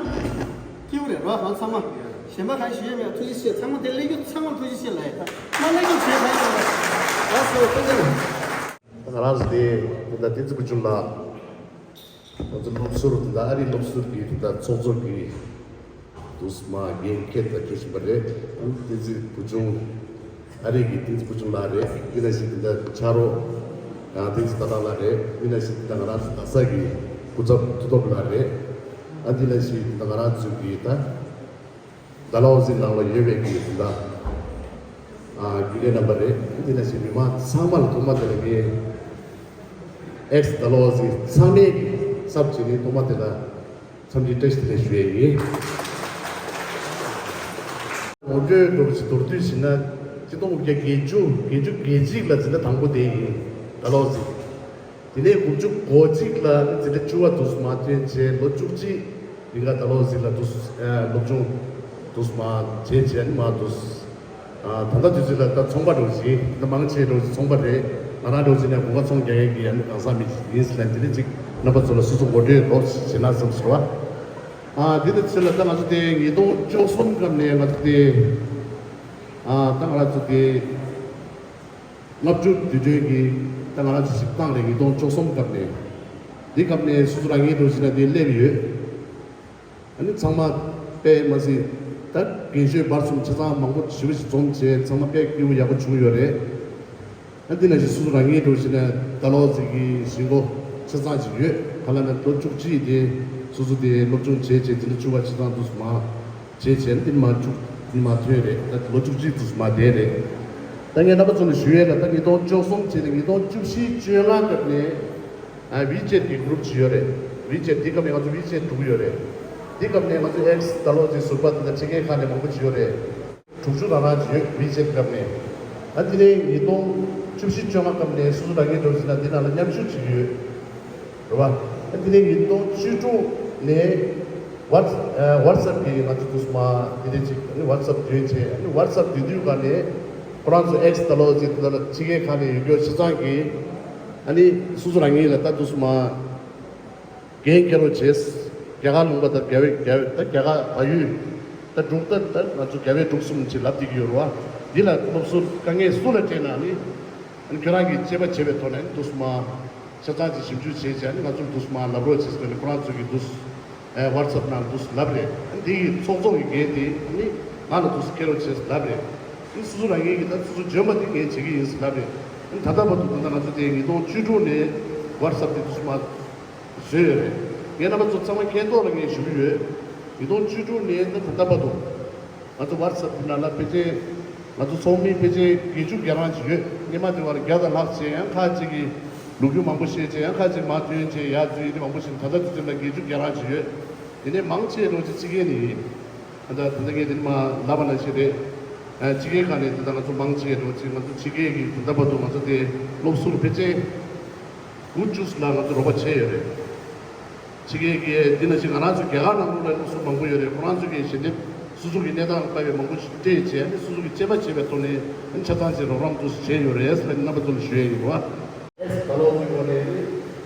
སྐྱིད་པོ་རེད་རོགས་ང་ཚང་མ། གཞན་པ་གང་ཞུ་ཡས་མེད། ཐུགས་རྗེ་ཆེ། ཚང་མ་དེ་སླེབས་རྒྱུ་ཚང་མ་ཐུགས་རྗེ་ཆེ་ལ་ཡི་ད། མ་སླེབས་རྒྱུ་བྱས་གང་ཡོད་རེད། ལགས་སོ་ཐུགས་རྗེ་ཆེ། ང་རང་ཚོ་དེ་ད་བསྟན་འཛིན་བུ་ཆུང་ལགས། ང་ཚོ་སློབ་ཟུར་དང་ཨ་རིའི་སློབ་ཟུར་གྱི་ད་ཚོགས་གཙོ་གི་དུས་མ་འགན་འཁྱེར་དང་འཁྱེར་བཞིན་པ་རེད། ཨ་ནི་བསྟན་འཛིན་བུ་ཆུང་ཨ་རི་གི་བསྟན་འཛིན་བུ་ཆུང་ལགས་རེད། དེ་ནང་བཞིན་ད་ལྟ་ཕྱག་རོགས་ཨ་བསྟན་འཛིན་ཟླ་གྲགས་ལགས་རེད། དེ་ནང་བཞིན་ད་ལྟ་ང་རང་ཚོ་རྡ་ས་གི་སྐུ་ཚབ་མཐུ་སྟོབས་ལགས་རེད། ཨ་དེ་ནང་བཞིན་ད་ལྟ་ང་རང་ཚོ་གི་ད་ཌལ་ཧོ་སི་ནང་ལ་ཡོད་པའི་གི་ད་ཨ་རྒྱུན་ལས་རྣམ་པ་རེད། དེ་ནང་བཞིན་མི་མང་ཚང་མ་ལ་ཐོག་མ་དེ་ལ་ངས་ཨེག་སི་ཌལ་ཧོ་སི་ཚང་མས་གི་སབ་བྱས་ནས་ཐོག་མ་དེ་ལ་འཚམས་འདྲི་བཀྲ་ཤིས་བདེ་ལེགས་ཞུ་ཡས་ཡིན། ངོ་སྤྲོད་འགྲོ་བ་ཞིག་མདོར་བསྡུས་བྱས་ན་ཆིག་སྟོང་དགུ་བརྒྱ་བརྒྱད་ཅུ་བརྒྱད་ཅུ་གྱ་གཅིག་ལ་འཛིན་གྲྭ་དང་པོ་དེ་ཡིན། ཌལ་ཧོ་སི། དེ་ནས་དགུ་བཅུ་གོ་གཅིག་ལ་འཛིན་གྲྭ་བཅུ་པ་དུས་སུ་མ་ཐོན་བྱས་ལོ་བཅུ་གཅིག་རིང་ག་ཌལ་ཧོ་སི་ལ་དུས་སློབ་སྦྱོང་དུས་སུ་མ་བྱས་བྱས་ནི་མ་དུས། ད་ལྟ་དུས་ཚོད་ལ་ད་ཚོང་པ་འགྲོ་བཞིན་ད་མང་ཆེ་འགྲོ་བཞིན་ཚོང་པ་རེད། ང་རང་འགྲོ་བཞིན་ནས་གོ་སྐབས་ཚོང་རྒྱག་མཁན་གྱི་ཨ་ནི་གང་ཟག་མི་ཞིག་ཡིན་ཟེར་ལན་དེ་རིང་ཅིག་རྣམ་པ་ཚོ་ལ་སོ་སོ་ངོ་སྤྲོད་རོགས་བྱེད་ན་བསམ་ཟེར་བ། ཨ་དེ་ནི་ཚེ་ལ་ད་ང་ཚོ་དེ་ཉིས་སྟོང་བཅུ་གསུམ་སྐབས་ནས་ང་ཚོ་དེ་ཨ་ད་ང་རང་ཚོ་དེ་ལྔ་བཅུ་དུས་དྲན་གྱི་ད་ང་རང་ཚོ་ཞིབ་འདང་རེད། ཉིས་སྟོང་བཅུ་གསུམ་སྐབས་ནས་འདི་སྐབས་ནས་སོ་སོ་རང་ཉིད་འགྲོ་བཞིན་ན་དེ་སླེབས་ཡོད། ཨ་ནི་ཚང་མ་དཔེ་མ་སྲིད་ད་རྒན་གཞོན་བར་གསུམ་ཆ་ཚང་མང་པོ་ཞེ་པོ་ཞིག་འཛོམས་བྱས་ཚང་མ་དཔེ་སྐྱིད་པོ་ཡག་པོ་བྱུང་ཡོད་རེད། ཨ་འདི་ནང་བཞིན་སོ་སོ་རང་ཉིད་འགྲོ་བཞིན་ན་ཌལ་ཧོ་སི་གི་གཞིས་འགོ་ཆ་ཚང་ཅིག་ཡོད། ག་ལ་ན་ལོ་བཅུ་གཅིག་དེ་སོ་སོ་དེ་སློབ་སྦྱོང་བྱས་བྱས་འཛིན་གྲྭ་བཅུ་པ་ཆ་ཚང་དུ་མ་བྱས་བྱས་ན་འདི་མ་བཅུ་འདི་མ་ཐོན་རེད། ད་ལོ་བཅུ་གཅིག་དུ་མ་བསྡད་རེད། ད་ངས་རྣམ་པ་ཚོ་ལ་ཞུ་ཡས་ལ་ད་ཉིས་སྟོང་བཅུ་གསུམ་བྱས་ནས་ཉིས་སྟོང་བཅུ་བཞི་བཅོ་ལྔ་སྐབས་ནས་ཨ་ཝི་ཅེད་ཀྱི་གུ་རུབ་ཅིག་ཡོད་རེད། ཝི་ཅེད་འདི་སྐབས་ནས་ང་ཚོ་ཝི་ཅེད་དྲུག་ཡོད་རེད། འདི་སྐབས་ནས་ང་ཚོ་ཨེག་སི་ཌལ་ཧོ་སི་ཟུར་པ་དེ་འདྲ་ཁྲིད་མཁན་ཁག་ནས་མང་པོ་ཅིག་ཡོད་རེད། དྲུག་ཅུ་རང་རང་ཅིག་ཡོད། ཝི་ཅེད་སྐབས་ནས། ཨ་དེ་ནས་ཉིས་སྟོང་བཅུ་བཞི་བཅོ་ལྔ་སྐབས་ནས་སོ་སོ་རང་ཉིད་འགྲོ་ཟིན་ན་འདི་ནང་ལ་མཉམ་ཞུགས་བྱེད་ཀྱི་ཡོད། རེད་བ། ཨ་དེ་ནས་ཉིས་སྟོང་བཅུ་དྲུག་ནས་ཝ་ཨ་ཝ་ཊི་སི་ཨེབ་གི་ང་ཚོ་དུས་མ་དེ་འདྲ་ཅིག་ཨ་ནི་ཝ་ཊི་སི་ཨེབ་འདོན་བྱས། ཨ་ནི་ཝ་ཊི་སི་ཨེབ་འདོན་དུས་ག་ནས་ཁོ་རང་ཚོ་ཨེག་སི་ཌལ་ཧོ་སི་དེ་ལ་ཕྱི་རྒྱལ་ཁག་ནས་ཡོད་རྒྱུ་ཆ་ཚང་གིས་ཨ་ནི་སོ་སོ་རང་ཉིད་ལ་ད་དུས་མ། འགན་འཁྱེར་རོགས་བྱས། རྒྱ་གར་ལུང་པ་དང་རྒྱ་བོད་རྒྱ་བོད་ད་རྒྱ་གར་བལ་ཡུལ་ད་འབྲུག་ད་ད་ང་ཚོ་རྒྱ་བོད་འབྲུག་གསུམ་ཅིག་ལབ་བསྡད་ཀྱི་ཡོད་རེད་བ། འདི་ལ་སློབ་ཟུར་དཀའ་ངལ་སུ་ལ་འཕྲད་ན་ནི་ཨ་ནི་ཁྱོད་རང་གིས་དཔྱད་པ་བྱས་པའི་ཐོག་ནས་ཨ་ནི་དུས་མ་ཆ་ཚང་ཅིག་ཞིབ་འཇུག་བྱས་བྱས་ཨ་ནི་ང་ཚོར་དུས་མ་ལབ་རོགས་བྱས་ཟེར་ནས་ཁོ་རང་ཚོ་གིས་དུས་ཨེ་ཝ་ཊི་སི་ཨེབ་ནང་དུས་ལབ་རེད། ཨ་ནི་འདི་ཡི་ཚོགས་གཙོ་གི་འགན་དེ་ཨ་ནི་ང་ལ་དུས་འཁྱེར་རོགས་བྱས་ལབ་རེད། ཨ་ནི་སོ་སོ་རང་ངེས་ཀྱི་ད་སོ་སོ་འཇོན་པ་དེ་ངས་བྱེད་ཀྱི་ཡིན་ཟེར་ལབ་རེད། ཨ་ནི་ད་ལྟ་བར་དུ་ད་ལྟ་ང་ཚོ་དེ་ཉིས་སྟོང་བཅུ་དྲུག་ནས་ཝ་ཊི་སི་ཨེབ་དེ་དུས་མ། བཟོས་ཡོད་རེད། ངས་རྣམ་པ་ཚོ་ཚང་མ་མཁྱེན་རྟོགས་ལ་ངས་ཞུ་གི་ཡོད། ཉིས་སྟོང་བཅུ་དྲུག་ནས་ད་ད་ལྟ་བར་དུ། ང་ཚོ་ཝཊ་སེབ་དེ་ནང་ལ་ཕལ་ཆེར་ང་ཚོ་ཚོགས་མི་ཕལ་ཆེར་བརྒྱད་ཅུ་གྱ་གྲངས་ཅིག་ཡོད། སྔོན་མ་དེ་བར་བརྒྱ་དང་ལྷག་བྱས། ཡང་ཁག་ཅིག་གིས་ལོ་རྒྱུས་མང་པོ་ཤེས་བྱས། ཡང་ཁག་ཅིག་མར་ཐོན་བྱས་ཡར་འཛུལ་ཡིན། དེ་མང་པོ་ཞིག་ད་ལྟ་དུས་ཚོད་ལ་བརྒྱད་ཅུ་གྱ་གྲངས་ཅིག་ཡོད། དེ་ནས་མང་ཆེ་རོགས་ཅིག་ཕྱི་རྒྱལ་ནས་ཡིན། ད་ལྟ་ད་ལྟ་ངས་དེ་ནས་མར་ལབ་པ་ནང་བཞིན་རེད། ཨ་ཕྱི་རྒྱལ་ཁག་ནས་ད་ལྟ་ང་ཚོ་མང་ཆེ་རོགས་ཅིག་ང་ཚོ་ཕྱི་རྒྱལ་གྱི་ད་ལྟ་བར་དུ་ང་ཚོ་དེ་སློབ་ཟུར་ཕལ་ཆེར་དགུ་བཅུ་ལ་ང་ཚོ་རོགས་པ་བྱས་ཡོད་རེད། ཕྱི་རྒྱལ་གྱི་འདི་ནང་བཞིན་ང་རང་ཚོ་རྒྱ་གར་ནང་ལོགས་ལ་སློབ་ཟུར་མང་པོ་ཡོད་རེད། ཁོ་རང་ཚོ་གི་ཞལ་འདེབས་སོ་སོ་གི་གནས་སྟངས་ལྟ་བའི་མང་པོ་ཞིག་སྤྲད་བྱས་ནས་སོ་སོ་གི་དཔྱད་པ་བྱས་པའི་ཐོག་ནས་ཆ་ཚང་ཅིག་རོགས་རམ་དུ་བྱས་ཡོད་རེད་ཟེར་ནས་རྣམ་པ་ཚོ་ལ་ཞུ་ཡས་ཡིན་པ། ཨེག་སི་ད་ལོ་ཚོའི་ངོས་ནས་ནི་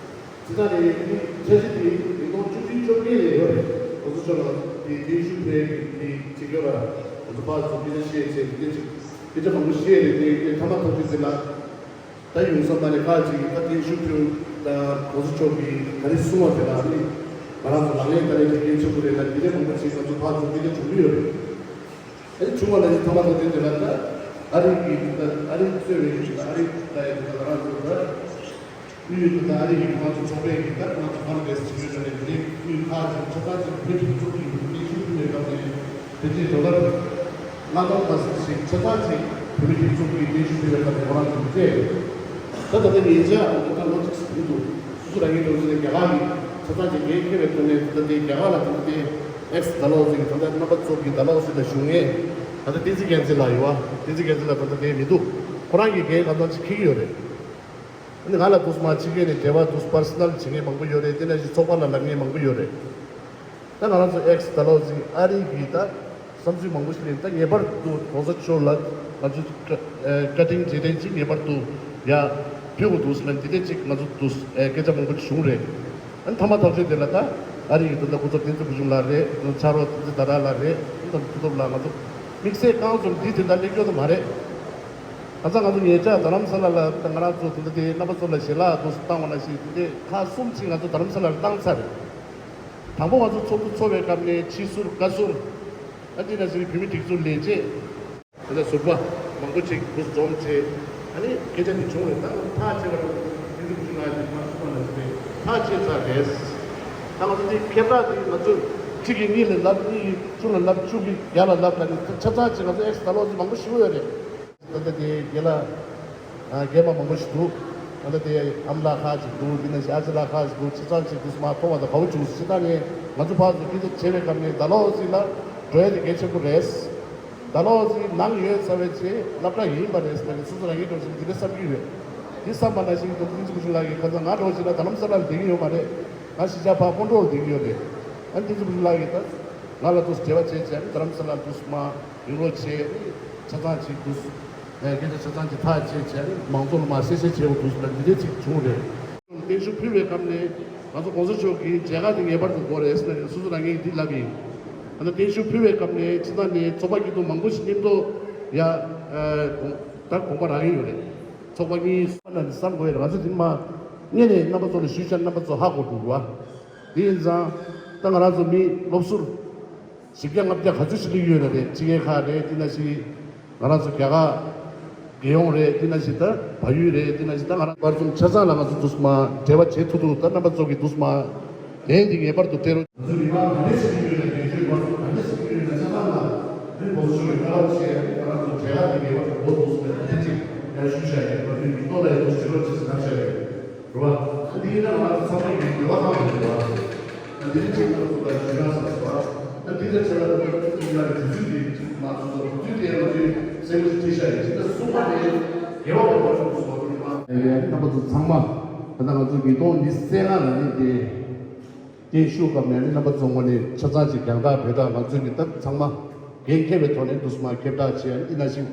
ཇི་ལྟར་ནས་ནི་འཆར་གཞི་དེ་ཉིས་སྟོང་བཅུ་བདུན་བཅོ་བརྒྱད་ནས་ཡོད་རེད། ང་ཚོ་ཕྱོགས་ལ་དེ་གདན་ཞུ་ཕེབས་ཀྱི་དེ་བྱེད་དགོས་ལ་ང་ཚོ་ཕར་ཚུར་སྐད་ཆ་བཤད་བྱས་དེ་ཅིག་སྐད་ཆ་མང་པོ་བཤད་རེད། དེ་དེ་ཐ་མ་ཐག་གཅོད་ཟིན་ལ། ད་ཡོང་ས་མ་ནས་ཁག་ཅིག་གིས་ད་གདན་ཞུ་ཕུལ་ད་གོང་ས་མཆོག་གིས་ག་རེ་གསུངས་པ་དེ་ལ་ནི་ང་རང་ཚོ་ལག་ལེན་བསྟར་ཡས་ཀྱི་གལ་ཆེན་པོ་རེད་ལ། དེ་ལས་མང་པོ་ཅིག་ང་ཚོ་ཕར་ཚུར་སྐད་ཆ་བྱུང་གི་ཡོད་རེད། ཨ་ནི་བྱུང་བ་ལ་ནི་ཐོག་མ་ཐོག་དེ་དེ་ལ་ད་ཨ་རི་གི་ད་ཨ་རི་གཙོས་པའི་གི་ད་ཨ་རི་ད་ཡ་དེ་ད་ང་རང་ཚོ་ད་དབུས་ད་ཨ་རི་གི་ང་ཚོ་ཚོགས་པའི་གི་ད་ང་ཚོ་ཧོན་རེས་ཅིག་ཡོད་ནས་དེ་དབུས་ཁག་ཅིག་ཆ་ཚང་ཅིག་བོད་ཀྱི་ཚོགས་ཀྱི་གདན་ཞུ་ཕུལ་བའི་སྐབས་ནས། དེ་རྗེས་ཌོ་ལར་ལྔ་སྟོང་ཙམ་ཞིག་ཆ་ཚང་ཅིག་བོད་མི་སྒྲིག་འཛུགས་ཀྱི་གདན་ཞུ་ཕུལ་བའི་སྐབས་ནས་ཁོ་རང་ཚོ་བཙལ། ད་ད་ལྟ་ཉེ་ཆར་ད་ལོ་གཅིག་ཙམ་རིང་དུ་སོ་སོ་རང་ཉིད་འགྲོ་ཚུལ་ནས་རྒྱ་གར་གྱི་ཆ་ཚང་ཅིག་འགན་འཁྱེར་བའི་ཐོག་ནས་ད་ལྟའི་རྒྱ་གར་ལ་ད་ལྟའི་ཨེག་སི་ཌལ་ཧོ་སི་གི་ད་ལྟ་རྣམ་པ་ཚོ་གི་ཌལ་ཧོ་སི་ལ་བཞུགས་མཁན་ད་ལྟ་བསྟན་འཛིན་རྒྱལ་མཚན་ལགས་ཡོད་པ། བསྟན་འཛིན་རྒྱལ་མཚན་ལགས་ད་ལྟ་དེ་མི་འདུག་ཁོ་རང་གི་འགན་གང་འཚམ་ཅིག་འཁྱེར་གྱི་ཡོད་རེད། ཨ་ནི་ང་ལ་འདུག་སེ་མར་ཕྱི་རྒྱལ་ནས་འབྲེལ་བ་འདུག་སེ་པར་སོ་ནལ་བྱེད་མཁན་མང་པོ་ཡོད་རེད། དེ་ནང་བཞིན་ཚོགས་པ་ལ་ལབ་མཁན་མང་པོ་ཡོད་རེད། ད་ང་རང་ཚོ་ཨེག་སི་ཌལ་ཧོ་སི་ཨ་རི་གི་ད་བསམ་ཚུལ་མང་པོ་ཞིག་ལེན། ད་ངེས་པར་དུ་གོང་ས་མཆོག་ལ་ང་ཚོ་བཀའ་ཨེ་བཀའ་དྲིན་རྗེས་དྲན་ཅིག་ངེས་པར་དུ་ཡ་ཕུལ་དགོས་འདུག་ཟེར་ནས་དེ་འདྲ་ཅིག་ང་ཚོ་འདུག་ཨེ་སྐད་ཆ་མང་པོ་ཞིག་བྱུང་རེད། ཨ་ནི་མཐའ་མ་ཐག་གཅོད་དེ་ལ་ད་ཨ་རི་གི་ད་ལྟ་སྐུ་ཚབ་བསྟན་འཛིན་ཕུལ་བྱུང་ལགས་རེད། ཕྱག་རོགས་བསྟན་འཛིན་ཟླ་གྲགས་ལགས་རེད། ཨ་ནི་ད་སྐུ་ཚབ་ལ་ང་ཚོ་དམིགས་བསལ་རྐང་འཛོམས་འདི་དེ་འདྲ་སླེབས་ཡོད་མ་རེད། ཁ་སང་ང་ཚོ་ཉེ་ཆར་རྡ་རམ་ས་ལ་ལ་ད་ང་རང་ཚོ་དེ་འདྲ་དེ་རྣམ་པ་ཚོ་ལ་ཞལ་ལག་འདུག་སེ་བཏང་བ་ནང་བཞིན་དེ་འདྲའི་ཁག་གསུམ་ཅིག་ང་ཚོ་རྡ་རམ་ས་ལ་ལ་བཏང་ཚར་རེད། དང་པོ་ང་ཚོ་ཚོགས་འདུ་ཚོགས་པའི་སྐབས་ནས་ཕྱི་ཟུར་བཀའ་ཟུར་ཨ་ནི་ན་ཟེར་བའི་བོད་མི་སྒྲིག་འཛུགས་ལས་བྱེད་ད་ལྟ་ཟུར་པ་མང་པོ་ཅིག་འདུག་སེ་འཛོམས་བྱས། ཨ་ནི་སྐད་ཆ་དེ་བྱུང་རེད། ད་ང་ཚོ་ཐག་བཅད་པ་རེད། དེ་འདྲ་བྱུང་ན་དེ་མ་གསུངས་པ་ན་ཟེར་བས་ཐག་བཅད་ཚར་རེད། ད་ང་ཚོ་དེ་ཁྱད་པར་དེ་ང་ཚོ་གཅིག་གིས་གཉིས་ལ་ལབ། གཉིས་ཀྱིས་བཅུ་ལ་ལབ། བཅུ་གིས་བརྒྱ་ལ་ལབ། ད་ནི་ཆ་ཚང་ཅིག་ང་ཚོ་ཨེག་སི་ཌལ་ཧོ་སི་མང་པོ་ཞེ་པོ་ཡོད་རེད། ད་ལྟ་དེ་རྒན་ལགས་ཨ་རྒན་མ་མང་པོ་ཞིག་འདུག་ད་ལྟ་དེ་ཨ་མ་ལགས་ཁག་ཅིག་འདུག་འདི་ནང་བཞིན་ཨ་ཅག་ལགས་ཁག་ཅིག་འདུག་ཆ་ཚང་ཅིག་འདུག་སེ་མར་མཐོང་བ་དང་དགའ་པོ་བྱུང་། སྤྱིར་བཏང་ནས་ང་ཚོ་ཕར་ཚུར་སྐད་ཆ་བྱེད་པའི་སྐབས་ནས་ཌལ་ཧོ་སི་ལ་འགྲོ་ཡ་དེ་གལ་ཆེན་པོ་རེད། ཌལ་ཧོ་སི་ནང་ཡོད་ཚར་བའི་ཆེད་སློབ་གྲྭ་ཡིན་པ་རེད་ཟེར་ནས་སོ་སོ་རང་གིས་འགྲོ་བཞིན་འདི་འདྲ་བསམ་གྱི་ཡོད། འདི་བསམ་པ་ནང་བཞིན་དུ་བསྟན་འཛིན་ཕུན་ཚོགས་ལགས་ཀྱིས་ཁ་སང་ང་འགྲོ་བཞིན་ན་རྡ་རམ་ས་ལར་བསྡད་ཀྱི་ཡོད་མ་རེད། ང་གཞིས་ཆགས་ཕར་ཀོང་ཀྲོག་ལ་བསྡད་ཀྱི་ཡོད་རེད། ཨ་ནི་བསྟན་འཛིན་ཕུན་ཚོགས་ལགས་ཀྱིས་ད་ང་ལ་འདུག་སེ་འབྲེལ་བ་བྱས་བྱས་ཨ་ནི་རྡ་རམ་ས་ལར་འདུག་སེ་མར་ཡོང་རོགས་བྱས། ཨ་ནི་ཆ་ཚང་ཅིག་འདུག་སེ་སྐད་ཆ་ཆ་ཚང་ཅིག་ཐག་བཅད་བྱས་ཨ་ནི་མང་ཚོགས་ལ་མར་གསལ་བཤད་བྱེད་དགོས་འདུག་ཟེར་འདི་འདྲ་ཅིག་བྱུང་རེད། གདན་ཞུ་ཕུལ་བའི་སྐབས་ནས་ང་ཚོ་གོང་ས་མཆོག་གིས་མཇལ་ཁ་དེ་ངེས་པར་དུ་དགོས་རེད་ཟེར་ནས་སོ་སོ་རང་ངས་འདི་ལབ་ཡིན། ད་ལྟ་གདན་ཞུ་ཕུལ་བའི་སྐབས་ནས་སྤྱིར་བཏང་ནས་ཚོགས་པ་སྐྱིད་སྡུག་མང་པོ་ཞིག་མཉམ་དུ་ཡ་ཨ་དགོངས་ད་དགོངས་པ་རག་གི་ཡོད་རེད། ཚོགས་པ་གཉིས་ལ་ནི་བསམ་དགོས་ཡོད་རེད། ང་ཚོ་འདི་མ་སྔོན་ནས་རྣམ་པ་ཚོ་ལ་ཞུས་ཤག་རྣམ་པ་ཚོ་ཧ་གོ་འདུག་བ། དེ་ཡིན་ཙང་ད་ང་རང་ཚོ་མི་སློབ་ཟུར་བཞི་བརྒྱ་ལྔ་བརྒྱ་ག་ཚོད་ཞིག་སླེབས་ཡོད་ན་རེད། ཕྱི་རྒྱལ་ཁག་རེད། དེ་ནང་བཞིན་ང་རང་ཚོ་རྒྱ་གར་རྒྱལ་ཡོངས་རེད། དེ་ནང་བཞིན་ད་བལ་ཡུལ་རེད། དེ་ནང་བཞིན་ད་ང་རང་བར་གསུམ་ཆ་ཚང་ལ་ང་ཚོ་འདུག་སེ་མར་འབྲེལ་བ་བྱེད་ཐུབ་ཐུབ། ད་རྣམ་པ་ཚོ་གིས་འདུག་སེ་མར་ལན་འདི་ངེས་པར་དུ་སྤྲད་རོགས། ང་ཚོ་མི་མང་ག་འདྲས་ཞིག་ཡོད་ན། རྒན་ཤོས་བར་གསུམ་ག་འདྲས་ཞིག་ཡོད་ན་ཆ་ཚང་ལ་རིན་པོ་ཆེ་གི་བཀའ་སློབ་བྱས། ང་རང་ཚོ་འབྲེལ་བ་འདི་ངེས་པར་དུ་འགོ་འདུག་སེ་ད་ཅིག་ཡར་ཞུ་བྱ་ཡིན། ང་ཚོའི་མིག་ཐོག་ལ་ཡང་འདུག་སེ་ཞུ་རོགས་བྱེད་ཟེར་ལབ་བཞག་ཡོད། རེད་བ། ད་འདི་ཡིན་ན་ང་ཚོ་ཚང་མ་གི་འབྲེལ་བ་ཁག་མི་འདུག་བ། ད་འདི་རིགས་ཅིག་ང་ཚོ་ལ་ཞུ་ན་ཟེར་བ། ད་འདི་ལྟར་བྱས་ན་ད་ལྟ་ཚོགས་འདུ་ལ་གི་དུས་ཚོད་འདི་ང་ཚོ་ཚོགས་འདུ་དེ་ང་ཚོས་གསལ་པོ་ཞིག་བྲིས་བཞག་ཡོད། ཇི་ལྟར་གསུམ་པ་ནས་རྒྱལ་བ་དང་བ་ཕྱུག་སོགས་ཀྱི་མ། རྣམ་པ་ཚོ་ཚང་མ་ད་ལྟ་ང་ཚོ་ཉིས་སྟོང་ཉི་ཤུ་རྩ་ལྔ་ལ་ནི་དེ་གདན་ཞུ་སྐབས་ནས་ནི་རྣམ་པ་ཚོ་ངོས་ནས་ཆ་ཚང་ཅིག་རྒྱང་བསྒྲགས་བོད་དག་ང་ཚོས་ཀྱི་ད་ཚང་མ་འགན་འཁྱེར་བའི་ཐོག་ནས་འདུག་སེ་མར་ཁྱབ་བསྒྲགས་བྱས། ཨ་ནི་དེ་ནང་བཞིན་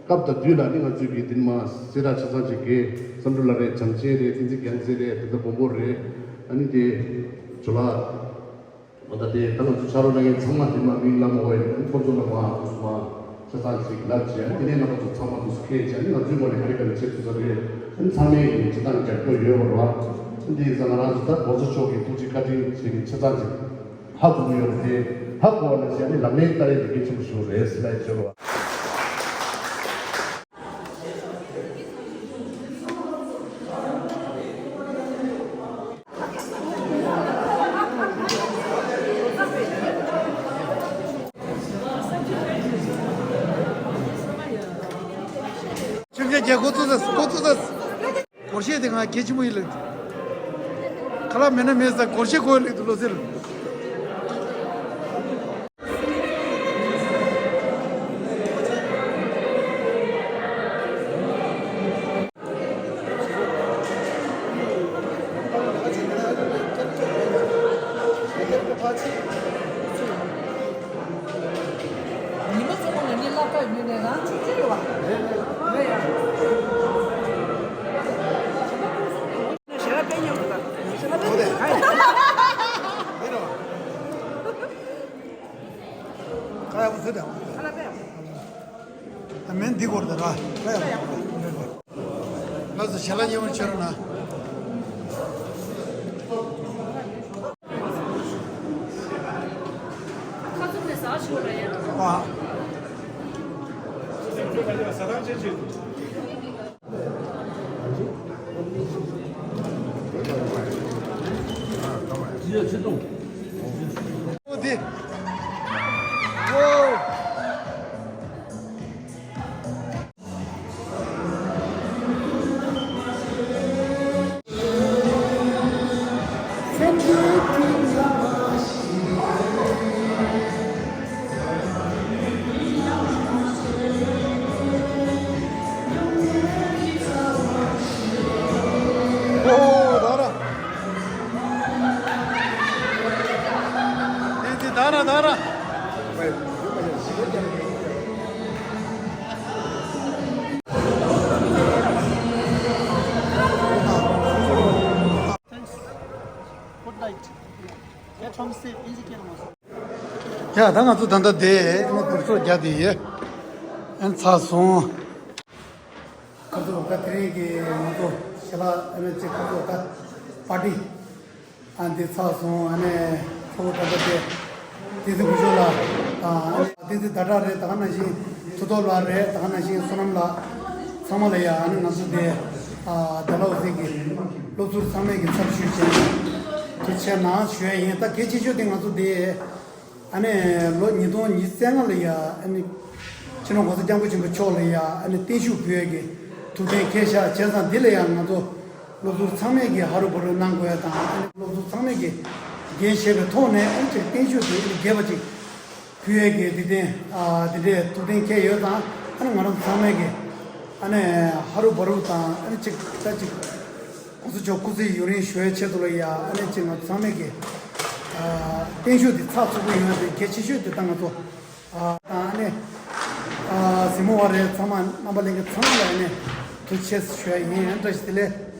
སྐབས་དང་དུས་ལ་ནི་ང་ཚོས་ཀྱི་འདི་མ་གསལ་བསྒྲགས་ཆ་ཚང་ཅིག་གི་བསམ་གྲུབ་ལགས་རེད། བྱམས་ཆེན་རེད། བསྟན་འཛིན་རྒྱལ་མཚན་རེད། དེ་ལྟར་མགོན་པོ་རེད། ཨ་ནི་དེ་ཇོ་ལགས། ད་ལྟ་དེ་ད་ང་ཚོ་ཕྱག་རོགས་གནང་མཁན་ཚང་མ་དེ་མ་མིང་ལབ་མ་དགོས་པས། ཁོང་ཚོ་ལ་མ་འདུག་སེ་མར་ཆ་ཚང་ཞིག་ལབ་བྱས། དེ་ནས་རྣམ་པ་ཚོ་ཚང་མ་འདུག་སེ་འཁྱེར་བྱས། ང་ཚོའི་ངོས་ནས་ག་རེ་ག་རེ་བྱེད་ཐུབ་ས་རེད། ཚང་མས་ཡིན་སྤྱིར་བཏང་རྒྱབ་སྐྱོར་ཡོད་པ་རེད་བ། འདི་ཡིན་ཙང་ང་རང་ཚོ་ད་གོང་ས་མཆོག་གི་ཐུགས་རྗེ་བཀའ་དྲིན་བྱས་ནས་ཆ་ཚང་ཅིག་ཧ་གོ་གི་ཡོད་རེད་དེ། ཧ་གོ་བ་ནང་བཞིན་ནི་ལག་ལེན་བསྟར་ཡས་དེ་གལ་ཆེན་པོ་ཞིག་རེད་ཟེར་ལབ་ཡས་བྱས་པ། རྒྱ་ཁོ་ཚོ་ཟ་ཁོ་ཚོ་ཟ། སྒོར་གཞས་དེ་ང་གལ་ཆེན་པོ་ཡིན་ལབ། ཁ་ལག་མེད་ན་མེད་ཟ་སྒོར་གཞས་དགོས་ལབ་འདུག་བློ་གསལ། ཉི་མ་གཙོ་བོ་ལ་ནི་བསླབ་གྲྭ་ཡོད་ནས་རང་ཆུང་ཆུང་ཡོད་པ། རེད་ཡ། ཞལ་ལག་པས་མཉམ་དུ་དང་། ཞལ་ལག་པས། ཁ་ཡག་པོ་བཟོས་དང་། ཁ་ལག་པས། ད་མེན་འདི་སྐོར་དུ་ར། ཁ་ཡག་པོ། ལགས་སོ་ཞལ་ལག་མཉེས་པོ་མཆོད་རོགས་གནང་། ཁ་ཚུགས་ནས་ཟ་ཆོག་རེད། ཨ། ཨོ་དེ། ཨོ། ཨོ་ད་ར། དེ་དེ་ད་ར་ད་ར། Thanks. Good night. Get home safe. Easy care. ཡ་ད་ང་ཚོ་ད་ལྟ་དེ་ཨ་ནི་བུར་ཚོགས་རྒྱག་དེ་ཡེ་ཨན་ཚར་སོང་། ཁ་ཚོ་ད་དེ་རིང་གི་ང་ཚོ་ཞལ་ལག་ཨ་ནི་ཅིག་ཁ་ཚོ་ད་པར་ཏི་ཨ་འདི་ཚར་སོང་། ཨ་ནི་ཚོགས་ད་ལྟ་དེ་དེ་ཚོ་བུ་ཚོ་ལ་ཨ་ནི་དེ་ཚོ་ད་དྲག་རེད། ད་ག་ནང་བཞིན་མཐུ་སྟོབས་ལགས་རེད། ད་ག་ནང་བཞིན་བསོད་ནམས་ལགས་ཚང་མ་ལ་ཡ་ཨ་ནི་ང་ཚོ་དེ་ཨ་ད་ལ་འོ་ཟིག་གི་སློབ་ཟུར་ཚང་མས་ཀྱི་ཚབ་ཞུས་བྱས་ཐུགས་རྗེ་ཆེ་གནང་ཞུ་ཡ་ཡིན། ད་གལ་ཆེ་ཤོས་དེ་ང་ཚོ་དེ་ཨ་ནི་ལོ་ཉིས་སྟོང་ཉི་ཤུ་རྩ་ལྔ་ལ་ཡ་ཨ་ནི་སྤྱི་ནོར་༸གོང་ས་༸སྐྱབས་མགོན་ཆེན་པོ་མཆོག་ལ་ཡ་ཨ་ནི་བརྟན་བཞུགས་ཕུལ་ཡ་གི་ཐུགས་གཏན་འཁེལ་བཞག་བྱས་ཙང་འདི་ལ་ཡ་ང་ཚོ་སློབ་ཟུར་ཚང་མས་ཀྱི་ཧ་རུ་བ་རུ་གནང་དགོས་ཡ་དང་ཨ་ནི་སློབ་ཟུར་ཚང་མས་ཀྱི་འགན་བཞེས་པའི་ཐོག་ནས་ཨ་ནི་ཅིག་བརྟན་བཞུགས་དེ་ཨ་ནི་རྒྱས་པ་ཅིག་ཕུལ་ཡས་ཀྱི་འདི་དེ་ཨ་འདི་འདྲའི་ཐུགས་གཏན་འཁེལ་ཡོད་ཙང་ཨ་ནི་ང་རང་ཚང་མས་ཀྱི་ཨ་ནི་ཧ་རུ་བ་རུ་དང་ཨ་ནི་ཅིག་ད་ཅིག་༸གོང་ས་མཆོག་སྐུ་ཚེ་ཡུན་རིང་ཞུ་བའི་ཆེད་དུ་ལ་ཡ་ཨ་ནི་ཅིག་ང་ཚང་མས་ཀྱི་ཨ་བརྟན་བཞུགས་འདི་ཚགས་ཚུད་པོ་ཡོང་ཡ་དེ་གལ་ཆེ་ཤོས་དེ་ད་ང་ཚོ་ཨ་དང་ཨ་ནི་ཨ་གཟིགས་མོ་བ་རེད། ཚང་མ་རྣམ་པ་ལྷན་རྒྱས་ཚང་མ་ལ་ཨ་ནི་ཐུགས་རྗེ་ཆེ་ཞུ་ཡ་ཡིན། བཀྲ་ཤིས་བདེ་ལེགས།